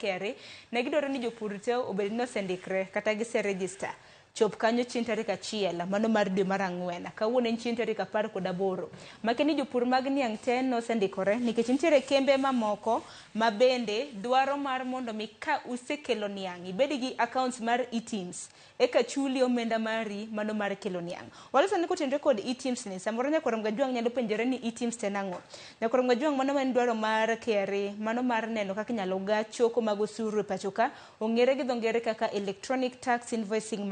KRA ne gidwaro ni jopur te obed ni osendikre kata gise register chop kanyo chieng' tarik 1 mano mar dwe mar 4. Kawuono en chieng' tarik 18. Makia ni jopur mag niang' te nosendikore nikech nitiere kembe mamoko ma bende dwaro mar mondo mi ka usekelo niang' ibed gi accounts mar eTIMS eka chuli omenda mari mano mar kelo niang'. Waloso ni kotenore kod eTIMS ni samoro nyakwar Mgajwang' nyalo penjore ni eTIMS to en ang'o? Nyakwar Mgajwang' mano ma en dwaro mar KRA mano mar neno kaka inyalo ga choko mag osuru e pacho ka ong'ere gi dho ngere kaka Electronic Tax Invoicing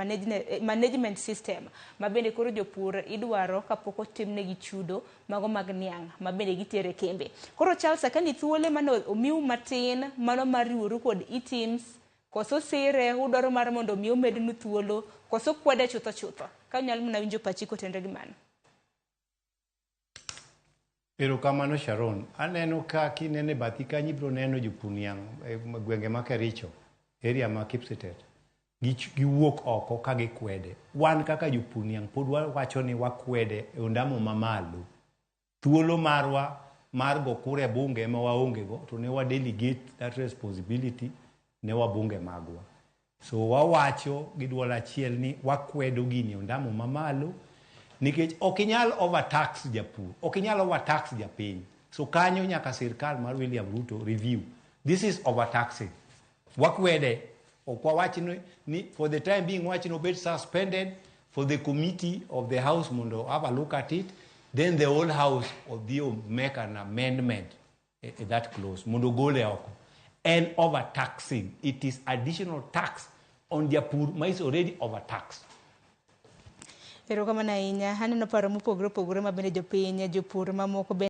Management System ma bende koro jopur idwaro kapok otimnegi chudo mago mag niang' ma bende gitere kembe. Koro Charles akani thuolo mane omiu matin mano mar riworu kod eTIMS koso sire udwaro mar mondo mi omednu thuolo koso kwede chutho chutho ka unyalo mana winjo pachi kotenre gi mano. Erokamano Sharon. Aneno ka kineno e bathi kanyo ibiro neno jopur niang' e gwenge ma Kericho, area ma Kipsitet. Giwuok oko ka gikwede. Wan kaka jopur niang' pod wawacho ni wakwede e ondamo mamalo. Thuolo marwa mar go kura e bunge ema waonge go to ne wa delegate that responsibility ne wabunge magwa. So wawacho gi duol achiel ni wakwedo gini ondamo mamalo nikech ok inyal overtax japur, ok inyal overtax japiny. So kanyo nyaka sirkal mar William Ruto review. This is overtaxing. Wakwede, ok wawach ni for the time being wach ni obed suspended for the committee of the house mondo have a look at it, then the whole house odhi make an amendment e that clause mondo ogole oko. En overtaxing. It is additional tax on japur ma is already overtaxed. Erokamano ahinya. Aneno paro mopogore opogore ma bende jopiny, jopur mamoko bende